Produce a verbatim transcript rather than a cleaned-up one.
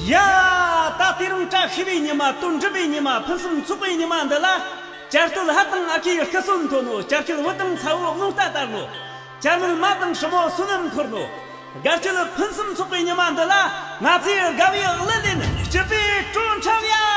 ཡ། ད་དེ་རིང་བཀྲ་ཤིས་པའི་ཉི་མ། དོན་འགྲུབ་པའི་ཉི་མ། ཕུན་སུམ་ཚོགས་པའི་ཉི་མ་འདི་ལ། བཅར་གཏོད་ཧ་དང་ཨ་ཁུའི་སྐུ་གསོན་ཐོན་ནོ། བཅར་ཤུལ་བུ་དང་ཚ་བོ་རླུང་རྟ་དར་ནོ། བཅར་མིན་མ་དང་སྲུ་མོ་བསོད་ནམས་འཁོར་ནོ། དགའ་སྐྱིད་ཕུན་སུམ་ཚོགས་པའི་ཉི་མ་འདི་ལ། ང་ཚོས་དགའ་བའི་གླུ་ལེན། སྐྱིད་པའི་བྲོ་འཁྲབ་ཡ།